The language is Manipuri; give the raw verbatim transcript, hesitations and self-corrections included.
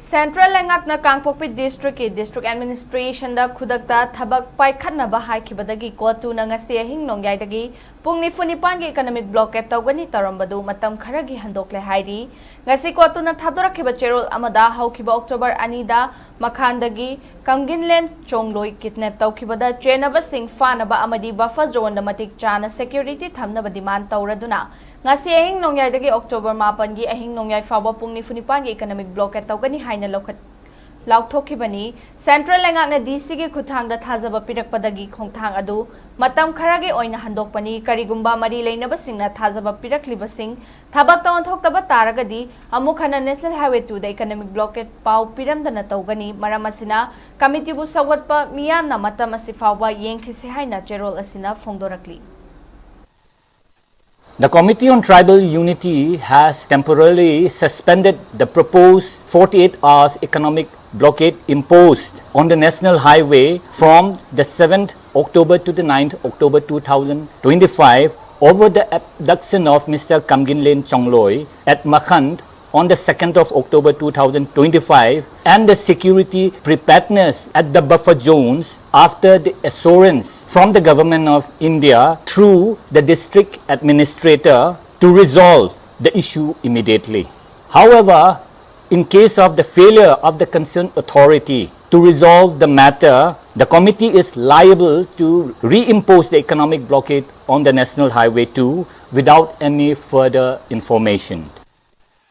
ꯁꯦꯟꯇ꯭ꯔꯦꯜ ꯂꯩꯉꯥꯛꯅ ꯀꯥꯡꯄꯣꯛꯄꯤ ꯗꯤꯁꯇ꯭ꯔꯤꯛꯀꯤ ꯗꯤꯁꯇ꯭ꯔꯤꯛ ꯑꯦꯗꯃꯤꯅꯤꯁꯇ꯭ꯔꯦꯁꯟꯗ ꯈꯨꯗꯛꯇ ꯊꯕꯛ ꯄꯥꯏꯈꯠꯅꯕ ꯍꯥꯏꯈꯤꯕꯗꯒꯤ ꯀꯣꯇꯨꯅ ꯉꯁꯤ ꯑꯍꯤꯡ ꯅꯣꯡꯌꯥꯏꯗꯒꯤ ꯄꯨꯡ ꯅꯤꯐꯨ ꯅꯤꯄꯥꯟꯒꯤ ꯏꯀꯅꯣꯃꯤꯛ ꯕ꯭ꯂꯣꯀꯦꯠ ꯇꯧꯒꯅꯤ ꯇꯧꯔꯝꯕꯗꯨ ꯃꯇꯝ ꯈꯔꯒꯤ ꯍꯟꯗꯣꯛꯂꯦ ꯍꯥꯏꯔꯤ꯫ ꯉꯁꯤ ꯀꯣꯇꯨꯅ ꯊꯥꯗꯣꯔꯛꯈꯤꯕ ꯆꯦꯔꯣꯜ ꯑꯃꯗ ꯍꯧꯈꯤꯕ ꯑꯣꯛꯇꯣꯕꯔ ꯑꯅꯤꯗ ꯃꯈꯥꯟꯗꯒꯤ ꯀꯝꯒꯤꯟꯂꯦꯟ ꯆꯣꯡꯂꯣꯏ ꯀꯤꯗꯅꯦꯞ ꯇꯧꯈꯤꯕꯗ ꯆꯦꯟꯅꯕꯁꯤꯡ ꯐꯥꯅꯕ ꯑꯃꯗꯤ ꯕꯐꯔ ꯖꯣꯟꯗ ꯃꯇꯤꯛ ꯆꯥꯅ ꯁꯦꯀ꯭ꯌꯨꯔꯤꯇꯤ ꯊꯝꯅꯕ ꯗꯤꯃꯥꯟ ꯇꯧꯔꯗꯨꯅ ꯉꯁꯤ ꯑꯍꯤꯡ ꯅꯣꯡꯌꯥꯏꯗꯒꯤ ꯑꯣꯛꯇꯣꯕꯔ ꯃꯥꯄꯟꯒꯤ ꯑꯍꯤꯡ ꯅꯣꯡꯌꯥꯏ ꯐꯥꯎꯕ ꯄꯨꯡ ꯅꯤꯐꯨ ꯅꯤꯄꯥꯟꯒꯤ ꯏꯀꯅꯣꯃꯤꯛ ꯕ꯭ꯂꯣꯀꯦꯠ ꯇꯧꯒꯅꯤ ꯍꯥꯏꯅ ꯂꯧꯈꯠ-, ꯂꯥꯎꯊꯣꯛꯈꯤꯕꯅꯤ꯫ ꯁꯦꯟꯇ꯭ꯔꯦꯜ ꯂꯩꯉꯥꯛꯅ ꯗꯤ ꯁꯤꯒꯤ ꯈꯨꯠꯊꯥꯡꯗ ꯊꯥꯖꯕ ꯄꯤꯔꯛꯄꯗꯒꯤ ꯈꯣꯡꯊꯥꯡ ꯑꯗꯨ ꯃꯇꯝ ꯈꯔꯒꯤ ꯑꯣꯏꯅ ꯍꯟꯗꯣꯛꯄꯅꯤ꯫ ꯀꯔꯤꯒꯨꯝꯕ ꯃꯔꯤ ꯂꯩꯅꯕꯁꯤꯡꯅ ꯊꯥꯖꯕ ꯄꯤꯔꯛꯂꯤꯕꯁꯤꯡ ꯊꯕꯛꯇ ꯑꯣꯟꯊꯣꯛꯇꯕ ꯇꯥꯔꯒꯗꯤ ꯑꯃꯨꯛ ꯍꯟꯅ ꯅꯦꯁꯅꯦꯜ ꯍꯥꯏꯋꯦ ꯇꯨꯗ ꯏꯀꯅꯣꯃꯤꯛ ꯕ꯭ꯂꯣꯀꯦꯠ ꯄꯥꯎ ꯄꯤꯔꯝꯗꯅ ꯇꯧꯒꯅꯤ꯫ ꯃꯔꯝ ꯑꯁꯤꯅ ꯀꯃꯤꯇꯤꯕꯨ ꯁꯧꯒꯠꯄ ꯃꯤꯌꯥꯝꯅ ꯃꯇꯝ ꯑꯁꯤ ꯐꯥꯎꯕ ꯌꯦꯡꯈꯤꯁꯤ ꯍꯥꯏꯅ ꯆꯦꯔꯣꯜ ꯑꯁꯤꯅ ꯐꯣꯡꯗꯣꯔꯛꯂꯤ꯫ The Committee on Tribal Unity has temporarily suspended the proposed forty-eight hours economic blockade imposed on the National Highway from the seventh October to the ninth October two thousand twenty-five over the abduction of Mister Kamginlen Chongloi at Makhand on the second of October two thousand twenty-five and the security preparedness at the buffer zones after the assurance from the Government of India through the district administrator to resolve the issue immediately. However, in case of the failure of the concerned authority to resolve the matter, the committee is liable to reimpose the economic blockade on the National Highway two without any further information.